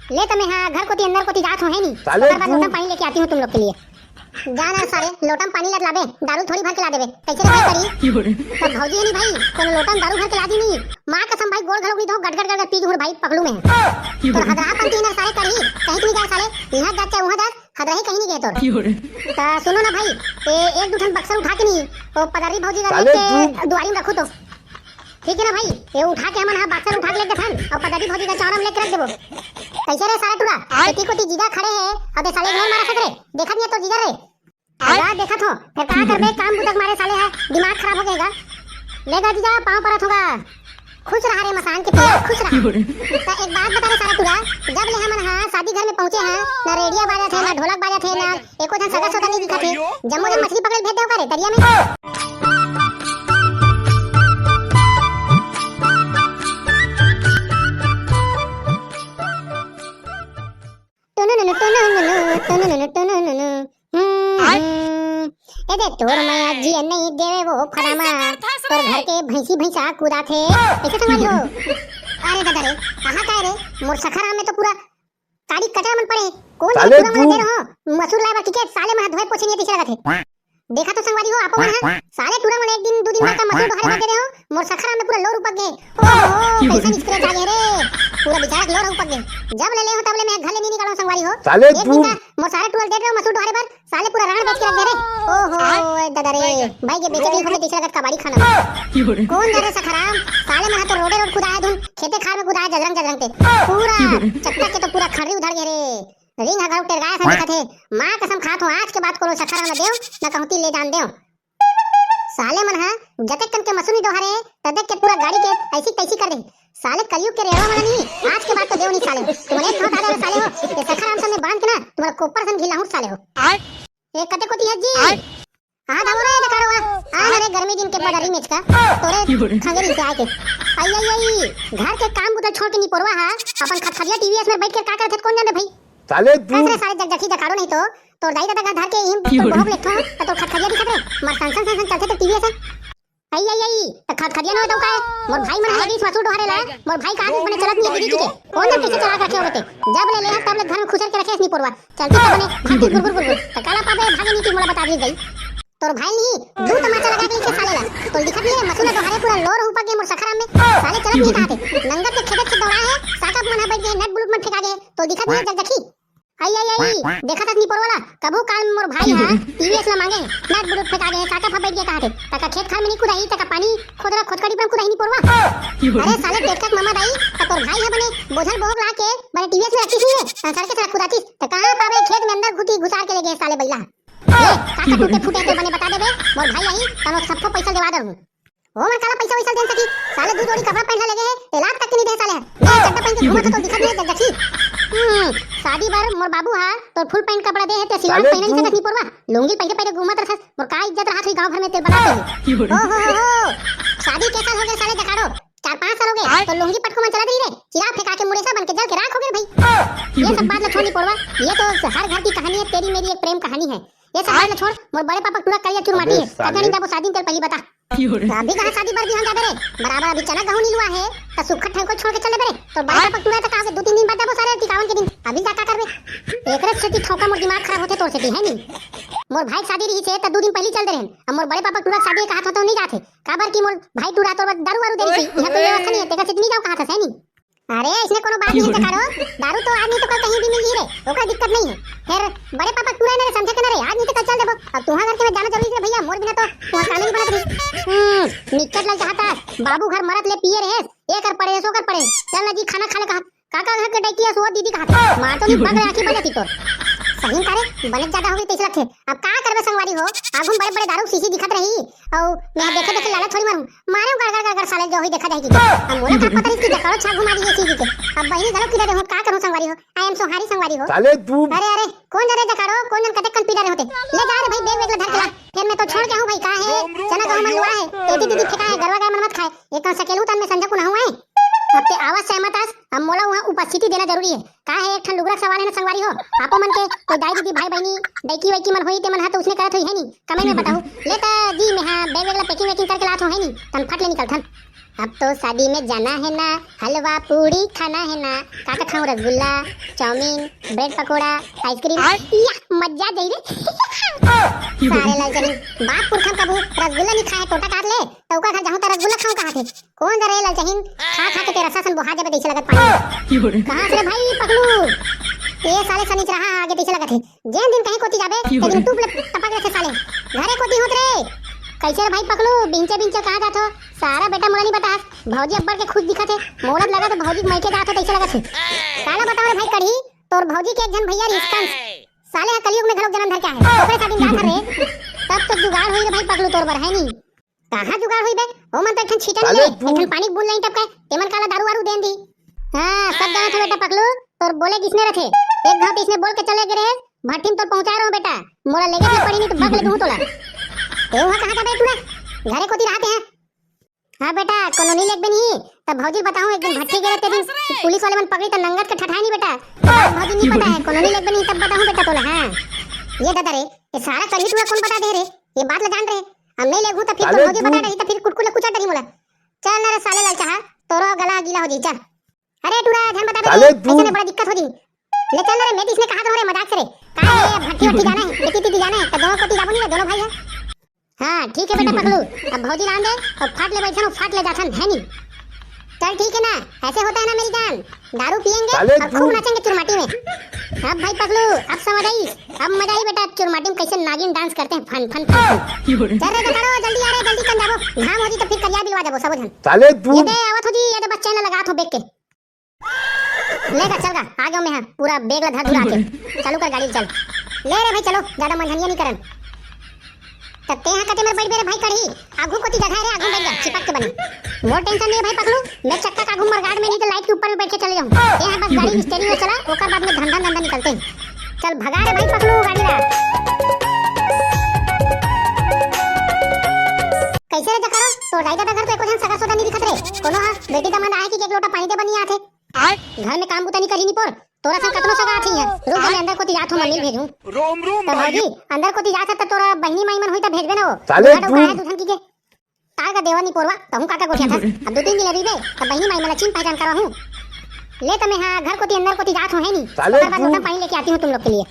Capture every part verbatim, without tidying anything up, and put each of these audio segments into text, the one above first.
ले त मैं हा घर कोती अंदर कोती जात हूँ, है नी? साले ओकर बाद तू लोटा पानी लेके आती हूँ तुम लोग के लिए। जा ना सारे, लोटा म पानी लत लाबे, दारू थोड़ी भर के ला देबे। कैसे रे भाई करी? तब भौजी है नी भाई, कोनो लोटा म दारू भर के ला दी नी। माँ कसम भाई, गोड़ घलो नहीं धो, गट गट गट गट पी के भाई पकड़ू मैं। तो हदरा पंती ना सारे करी, कहीं नहीं जाए साले, यहाँ जात चाहे वहाँ जात, हदरा ही कहीं नहीं गए तोर। त सुनो ना भाई, ए, एक दू ठन बक्सर उठा के नहीं, वो पदारी भौजी का साले लेके तू दुआरी में रखू तो। ठीक है ना भाई, ये उठा के हमन हा बक्सर उठा के लेके थन और पदारी भौजी का चौरा में लेके रख देबो। कैसे रे सारा टूरा? आय। खेती कोती जीजा खड़े है और ते साले ढेर मारा सक रे। देखत नहीं तो जीजा रे। आय। आगा देखत हो, फिर का करबे, काम बुतक मारे साले है, दिमाग खराब हो गएगा। लेगा जीजा, पाँव परत होगा। खुश रहा रे मसान के पिया, खुश रहा। तो एक बात बता रे सारा टूरा, जब ले हमन हा शादी घर में पहुंचे हैं, ना रेडिया बाजत है, ना ढोलक बाजत है, ना एको झन सगा सोदा नहीं दिखत हे। जम्मो जन मछली पकड़े भेज देव का रे दरिया में? टुनुनुनु, टुनुनुनु, टुनुनुनु, टुनुनुनु। हम्म, हम्म। ए दे तोर मया जिया नहीं देवे वो फरामा, तोर घर के भैंसी भैंसा कूदा थे। कैसे संभाली हो? अरे दादा रे, कहाँ का है रे? मोर सखरा में तो पूरा काड़ी कचरा मन पड़े हे। कौन साले जाने पूरा मन तू दे रहो? मसूर लाए बर टिकट, साले मन धोए पोछे नहीं तीसरा लगथे। देखा तो संगवारी हो, आपो मन हा, साले टूरा मन एक दिन, दू दिन मा का मसूर डोहारे बर दे रहे हो, मोर सखरा में पूरा लोर उपक गए। ओहो, कैसन स्क्रैच आ गए रे, पूरा बिचारा के लोर उपक गए। जब ले ले हो, तब ले मैं घर ले नहीं निकालो संगवारी हो। साले एक तू दिन का मोर सारे टूरा दे रहे हो मसूर डोहारे बर, साले पूरा रांड बेच के रख दे रे। ओहो, ए दादा रे, भाई के बेचत ही होगे तीसरा गत कबाड़ी खाना। कौन जा रे सखराम? साले मन हा तो रोडे रोड कुदाए धुन, खेते खार में कुदाए जजरंग जजरंग ते। पूरा चट्टा के तो पूरा खंडरी उधड़ गए रे। रिंग हा घलो टेरगाए सा दिखत हे। माँ कसम खात हो, आज के बाद कोनो सखराम ला देव, न कहूँ ती ले जान देव। साले मन हा जतेक कन के मसूर नहीं डोहारे, ततेक के पूरा गाड़ी के ऐसी तैसी कर दे। साले कलयुग के रेवा वाला नहीं, आज के बाद तो देव नहीं साले। तुमने एक घाव खा जावे साले हो, ये सखराम सामने बांध के ना, तुम्हारा कोपर सन घिला हूँ साले हो। आय। ये कते कोती है जी? आय। हाँ, धामो रे, देखा रहो, आ, आ, अरे, गर्मी दिन के बदरी मेचका, तोरे खंगेरी से आके। आई, आई, आई, घर के काम बुता छोड़ के निपोरवा हा, अपन खतखतिया टीवीएस में बैठ के का करथे, कौन जाने भाई? साले तू। ऐसे साले जगजगी जकाड़ो नहीं तो, तोर दाई दादा का धर के इम, तोर बहू लेथो, तो तोर खतखतिया दिखत रे, मार सन सन सन सन चलथे तो टीवीएस है। आई, आई, आई, त खतखतिया न होता का? मोर भाई मन लगिस मसूर डोहारे ला, मोर भाई का आदमी बने चलत नहीं है दीदी के। कौन जन कैसे चला के रखे होगे ते? जब ले ले तब ले घर में खुसर के रखे निपोरवा। चलती तो बने भागती गुर गुर गुर गुर। त काला पाबे भागे नहीं की मोला बता दी गई। तोर भाई नहीं, दू तमाचा लगा के इसे साले ला। तो दिखत नहीं है, मसूर डोहारे पूरा लोर उपक गए मोर सखराम में। साले चलत नहीं कहाते। नंगत के खेदत से दौड़ा है, साका मन बैठ गए, नट बुलुट मन फेंका गए। तो दिखत नहीं है, जगजगी। आई, आई, आई, देखत हस निपोर वाला, कभू काल मोर भाई हा टीवीएस ला मांगे, नाट बुलुट फेंका दे, साका फा बैठ गया कहाथे, तका खेत खार में नहीं कुदाई, तका पानी खोदरा खोदकड़ी पर कुदाई निपोरवा। अरे साले पेटका के ममा दाई, त तोर भाई हा बने बोझल बोहक ला के बने टीवीएस में रखिस नहीं है, सड़के सड़क कुदातिस, त कहाँ पावे खेत में अंदर घुटी घुसार के ले गए साले बैला। ए, काका टूटे फूटे तो बने बता देबे, मोर भाई आई, तनो सबको पैसा देवा दहूँ। ओ मन काला पैसा वैसा देन सकी? साले दू जोड़ी कपड़ा पहनला लगे हे, एलाज तक के नहीं दे साले। मैं चड्डा पहन के घूमत तो दिखत नहीं जगजगी। हम्म, शादी बर मोर बाबू हा तो फुल पैंट कपड़ा दे हे, ते सिलवान साले पहन तू। सकत नहीं पोरवा। लुंगी पहन के पहले घूमत रहस, मोर का इज्जत रहा थी गांव भर में तेल बना के। ओ हो हो हो, शादी के साल हो गए साले जकाड़ो? चार पाँच साल हो गए, तो लुंगी पटको मन चलत रही रे, चिरा फेंका के मुड़ेसा बन के जल के राख हो गए भाई। ये सब बात ला छोड़ नहीं पोरवा, ये तो हर घर की कहानी है, तेरी मेरी एक प्रेम कहानी है। ये सब बात ला छोड़, मोर बड़े पापा टूरा करिया चूर माटी है। कतनी जाबो शादी में तेल पहली बता। अभी कहाँ शादी बर बिहान जाबे रे? बराबर अभी चना गहूं नहीं लुआ है, त सुखा ठेको छोड़ के चल देबे रे। तो बड़ा पक टूरा तक आगे दो तीन दिन बाद जाबो सारे टिकावन के दिन। अभी जा का करबे? एकरे सेती ठोका मोर दिमाग खराब होथे तोर सेती, है नी? मोर भाई के शादी रही से त दो दिन पहले चल दे रहन। अब मोर बड़े पापा टूरा के शादी कहा था तो नहीं जाथे। काबर कि मोर भाई टूरा तोर बर दारू वारू दे रही, यहाँ पे व्यवस्था नहीं है, तेकर सेती नहीं जाओ कहा था, है नी? अरे, इसने कोनो बात नहीं जकाड़ो। दारू तो आज नहीं तो कल कहीं भी मिल ही रे, ओकर दिक्कत नहीं है। फिर बड़े पापा टूरा ने समझे के ना रे, आज नहीं तो कल चल देबो। अब तुहां घर के में जाना जरूरी है भैया, मोर बिना तो तुहां काम नहीं बनत रही। हम्म, निकट लग चाहता, बाबू घर मरत ले पिए रहे, ये कर पड़े, सो कर पड़े। चल ना जी, खाना खा ले कहा। काका घर के डैकी सो दीदी कहा थे। मार तो नहीं पग रहा की बजती तोर। सही करे, बने ज्यादा हो गई तैसे लगथे। अब का करबे संगवारी हो, आगू में बड़े बड़े दारू शीशी दिखत रही, अउ मैं देखे देखे लाला थोड़ी मारू, मारे गड़ गड़ गड़ गड़ साले जो ही देखा जाएगी। अब मोला का पता इसकी जकाड़ो छा घुमा दी ये शीशी के। अब बहिनी घलो किधर हो, का करूं संगवारी हो, I am so sorry संगवारी हो। साले तू। अरे अरे, कौन जा रे जकाड़ो, कौन जन कतेक कन पी डरे होते। ले जा रे भाई, बैग वैग ला धर के ला। फिर मैं तो छोड़ के हूं भाई, का है? चना गहूं मन लुआ है, एती दीदी फेंका है, गरवा गाय मन मत खाए, एक तो सकेलू तन में संझा को नहू आए। अब ते आवाज सहमत आस, अब मोला वहां उपस्थिति देना जरूरी है। का है, एक ठन लुगरा सवाल है ना संगवारी हो, आपो मन के कोई दाई दीदी भाई बहनी डैकी वैकी मन होई, ते मन हा तो उसने करत होई है नी, कमेंट में बताओ। ले ता जी मैं हा बैग वैग ला पैकिंग वैकिंग करके लात हो है नी, तन फट ले निकल थन। अब तो शादी में जाना है ना, हलवा पूड़ी खाना है ना। का का खाऊं? Rasgulla, chow mein, bread pakora, ice cream. या, मजा जाई रे। साले ललचहिन, बाप पुरखा कभू रसगुल्ला नहीं खाए, टोटा काट ले, त ओकर घर जाहूं त रसगुल्ला खाऊं कहा थे। कौन दे रे ललचहिन, खा खा के तेरा सासन बोहा जाबे, तैसे लगत पानी। कहाँ से रे भाई पकलू? ये साले सनीचरहा आगे तैसे लगत है। जेन दिन कहीं कोती जाबे, ते दिन टूप ले टपक लेथे साले। घरे कोती होत रे। कैसे रे भाई पकलू, बिंचे बिंचे कहाँ जात हो? सारा बेटा मोला नहीं बतास, भौजी अब्बड़ के खुश दिखत हे। मोला लगा तो भौजी के मइके जात हो, तैसे लगत हे। काला बताओ रे भाई कढ़ी, तोर भौजी के एक झन भैया रिस्कन। साले ह कलयुग में घलोक जन्म धर के आहे। ओकरे शादी में जात हरे। तब तो जुगाड़ होई रे भाई पकलू तोर बर, है नी? कहाँ जुगाड़ होई बे? ओ मन तो एक ठन छीटा नहीं साले ले, तू एक ठन पानी के बूंद नहीं टपकाए, तेमन काला दारू वारू देन दी। हाँ, सब जानत हो बेटा पकलू, तोर बोले किसने रथे? एक घाव तो इसने बोल के चले गए रहे, भट्ठी में तोर पहुंचा रहा हूँ बेटा, मोला लेके के पड़ी नहीं तो बक ले दूँ तोला। ए, वहाँ कहाँ जाबे टूरा? घरे कोती रहते हैं। हाँ बेटा, कोनो नहीं लेके नहीं, तब भौजी बताऊँ, एक दिन भट्ठी गए ते दिन पुलिस वाले मन पकड़ी त नंगत के ठठाए नहीं बेटा। तो बात भौजी नहीं पता है, कोनो नहीं लेके नहीं, तब बताऊँ बेटा तोला। हाँ, ये दादा रे, ये सारा कलयुग टूरा कौन बता दे रे? ये बात ला जान रहे, हम नहीं लेगू तो फिर साले तोर भौजी तू बता रही तो फिर कुटकुट ले कुचट रही मोला। चल ना रे साले ललचहा, तोरो गला गीला हो जी, चल। अरे टूरा झन बता दे साले रे, तू ऐसे में बड़ा दिक्कत हो जी। ले चल ना रे, मैं तो इसने कहा तो रे मजाक से रे। का रे, भट्ठी वट्ठी जाना है, खेती ती जाना है, तो दोनों कोती जाबो नहीं रे, दोनों भाई है। हाँ ठीक है बेटा पकलू, अब भौजी लान दे और फाट ले बैठन और फाट ले जाथन, है नी? चल ठीक है ना, ऐसे होता है ना मेरी जान, दारू पियेंगे साले और खूब तू नाचेंगे चुरमाटी में। अब भाई पकलू, अब समझ आई, अब मजा आई बेटा, चुरमाटी में कैसे नागिन डांस करते हैं, फन फन फन, फन। चल रे करो, जल्दी आ रे, जल्दी कन जाबो, घाम हो जी तो फिर करिया बिलवा जाबो सब झन। साले तू ये दे आवत हो जी, ये दे बस चैनल लगा थो बेक के। ले गा, चल गा, आ गयो मैं, हाँ, पूरा बेग ला धर धुरा के। चालू कर गाड़ी, चल। ले रे भाई, चलो, ज्यादा मनझनिया नहीं करन। त तेहा कते मेर बैठ बे रे भाई कढ़ी, आगू कोती जगह है रे, आगू बैठ जा, चिपक के बने। मोर टेंशन नहीं है भाई पकलू, मैं चक्का का घूम मरगाड़ में नहीं तो लाइट के ऊपर में बैठ के चले जाऊँ। तेहा बस गाड़ी स्टीयरिंग में चला, ओकर बाद में धंधा धंधा निकलते हैं। चल भगा रे भाई पकलू गाड़ी ला। कैसे रे जकरो, तो राई दादा घर तो एको झन सगा सोदा नहीं दिखत रे। कोनो हा बेटी दमाद आए कि एक लोटा पानी दे बनी आथे। आय? घर में काम बुता नहीं करी नी पोर, तोरा संग कतनो सगा आथे यहाँ। रुक जा, मैं अंदर कोती जात हूँ, मम्मी भेजूँ। रोम रोम तो भाई। भौजी, अंदर कोती जात है तो तोरा बहिनी माई मन हुई तो भेजबे ना हो। साले घर तू। का है दूधन की के? तार का देवा नहीं पोरवा, तहूँ काका गोठिया था। अब दो तीन दिन रहिबे, तब बहिनी माई मन ला चिन पहचान करवा हूँ। ले तो मैं हाँ घर कोती अंदर कोती जात हूँ, है नी? साले ओकर बाद तू। लोटा पानी लेके आती हूँ तुम लोग के लिए।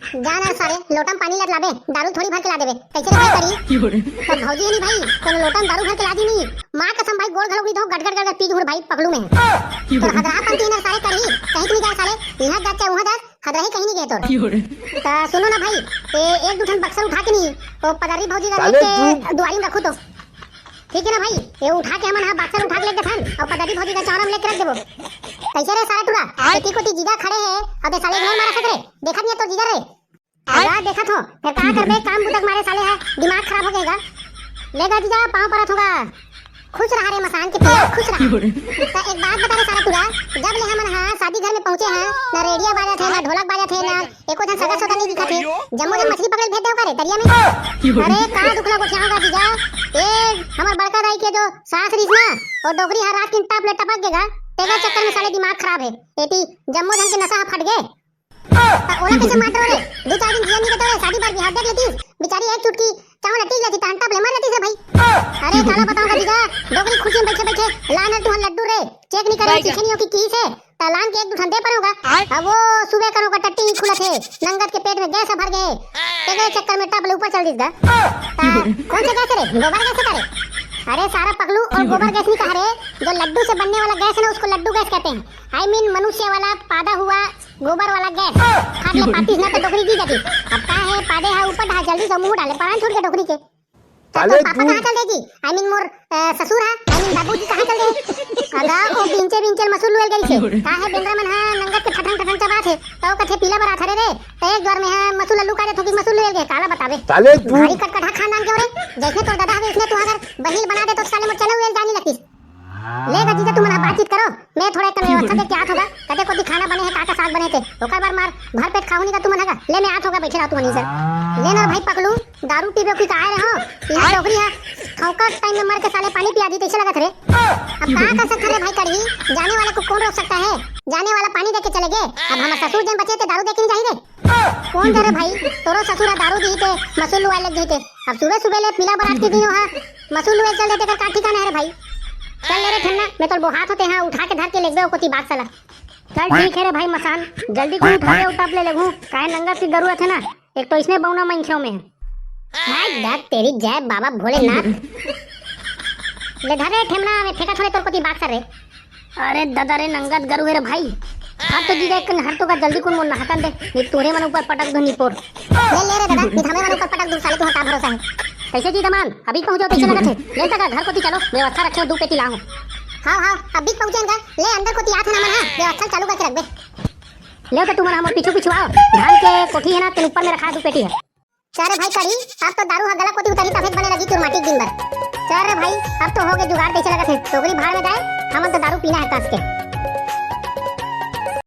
जा ना सारे, लोटा में पानी लद लाबे, दारू थोड़ी भर के ला देबे। कैसे रे भाई करी? तो भौजी है नी भाई, कोनो लोटा में दारू भर के ला दी नी। माँ कसम भाई, गोड़ घलो नहीं धो, गट गट गट गट पी जहूँ भाई पकलू में। तो हदरा पंती ना सारे करी, कहीं तुम जाए साले, यहाँ जात चाहे वहाँ जात, हदरा ही कहीं नहीं गए तोर। तो सुनो ना भाई, ए, एक दू ठन बक्सर उठा के नी, वो पदरी भौजी का साले लेके तू। दुआरी में रखू तो। ठीक है ना भाई, ये उठा के हमन हा बक्सा उठा के लेके थन और पदरी भौजी का चौरा में लेके रख देबो। कैसे रे सारा टूरा? आय। एती कोती जीजा खड़े है और दे साले इग्नोर मारा सकरे। देखत नहीं तो जीजा रे। आय। पूरा देखत हो, फिर का करबे, काम बुतक मारे साले है, दिमाग खराब हो गएगा। लेगा जीजा, पाँव परत होगा। खुश रहा रे मसान के पिया, खुश रहा। तो एक बात बता रे सारा टूरा, जब ले हमन हा शादी घर में पहुंचे हैं, ना रेडिया बाजत है, ना ढोलक बाजत है, ना एको झन सगा सोदा नहीं दिखत हे। जम्मो झन मछली पकड़े भेज देव का रे दरिया में? अरे का दुखला गोठिया होगा जीजा। ए हमर बड़का दाई के जो सास रहिस ना, वो डोकरी हा रात किन टाप ले टपक गेगा। तेकर चक्कर में साले दिमाग खराब है। एती जम्मो झन के नसा हा फट गे। त ओला कैसे मार डरो रे? दो चार दिन जिया नहीं देतो रे, शादी बार बिहाव देख लेतीस। बेचारी एक चुटकी चावल अटीक लेती, तहन टाप ले मार लेतीस रे भाई। अरे काला बताऊंगा जीजा, डोकरी खुशी में बैठे बैठे लानर तुहन लड्डू रे, चेक नहीं करे, चीखे नहीं हो कि की से। तलान के एक दू ठन दे परे होगा। आय। अब वो सुबह करो का टट्टी ही खुलत हे, नंगत के पेट में गैस भर गए, तेरे चक्कर में टप ले ऊपर चल दिस गा। ता, कौन से गैस रे? गोबर गैस का रे? अरे सारा पगलू, और गोबर गैस नहीं कहा रे, जो लड्डू से बनने वाला गैस है ना, उसको लड्डू गैस कहते हैं। आई मीन मनुष्य वाला पैदा हुआ गोबर वाला गैस। फाट ले पातीस ना तो डोकरी जी जाती। अब का है, पादे हा ऊपर ढा, जल्दी से मुंह डाले, परान छूट के डोकरी के। साले तोर पापा तू। कहाँ चल दे जी? I mean मोर, अ, ससुर हा, I mean बाबूजी कहाँ चल दे? अगा, ओ बिंचे बिंचे मसूर लुएल गई छे। का है बेंदरा मन हा नंगत के ठठंग ठठंग चबात हे। तो कथे पीला बरा थरे रे। तो एक द्वार में हा मसूर लल्लू का दे थोकी मसूर लुएल गए, काला बतावे। साले तू। भारी कटकटा खानदान के हो रे। जैसे तोर दादा हवे, इसने तू अगर बहिल बना दे तो साले मोर चना उएल जानी लगती। ले गा जीजा, तुमन हा बातचीत करो, मैं थोड़ा एक व्यवस्था देख के आत होगा। कते कोती खाना बने है, का का साग बने थे, ओकर बार मार भर पेट खाहू नहीं का तुमन हा गा। ले मैं आत होगा, बैठे रहा तुमन ही सर। ले ना भाई पकलू, दारू पीबे कोई का आए रहे हो? यहाँ डोकरी है, खौका टाइम में मर के साले पानी पिया दी, तैसे लगत रे। अब का कर सकता रे भाई कढ़ी, जाने वाले को कौन रोक सकता है? जाने वाला पानी दे के चले गए। अब हम ससुर जन बचे थे, दारू दे के नहीं जाही रे। कौन करे भाई, तोरो ससुर हा दारू दी थे, मसूर लुआ लग गई थे। अब सुबह सुबह ले पीला बरात के दिन हा मसूर लुए चल देते कर का ठिकाना है रे भाई? चल ले रे ठेमना, मैं तोर बोहात होते हाँ, उठा के धर के लेगबे ओ कोती बाक्सा ला। चल ठीक है रे भाई मसान, जल्दी कुन उठा के तब ले लेगहूँ, काहे नंगत के गरु रथे ना, एक तो इसने बौना मनखे में। हाय दत तेरी जय बाबा भोलेनाथ। ले धर रे ठेमना, मैं फेंकत हों ले तोर कोती बाक्सा रे। अरे ददा रे, नंगत गरु हे रे भाई। हर तो जीजा एक कन हर तो का जल्दी कुन मोर नहाकन दे, नहीं तोरे मन ऊपर पटक दूँ निपोर। ले ले रे ददा, नहीं तो हमरे मन ऊपर पटक दूँ, साले तुँहर का भरोसा हे। कैसे जी दमान, अभी पहुँचो तैसे लगत हे। ले तका घर कोती चलो, व्यवस्था रखे हों दू पेटी लाहूँ। हाँ हाँ, अभी पहुँचे का, ले अंदर कोती आत हे ना मन, हाँ, व्यवस्था चालू करके रखबे। ले तो तुमन हमर पीछू पीछू आओ, धान के कोठी हे ना, तेन ऊपर में रखा दू पेटी हे। का रे भाई कड़ी, अब तो दारू ह गला कोती उतरही तभेच बने लगही तुँहर माटी दिन भर। चल रे भाई, अब तो होगे जुगाड़ तइसे लगत हे। टोकरी भाड़ में जाए, हमन तो दारू पीना हे कस के।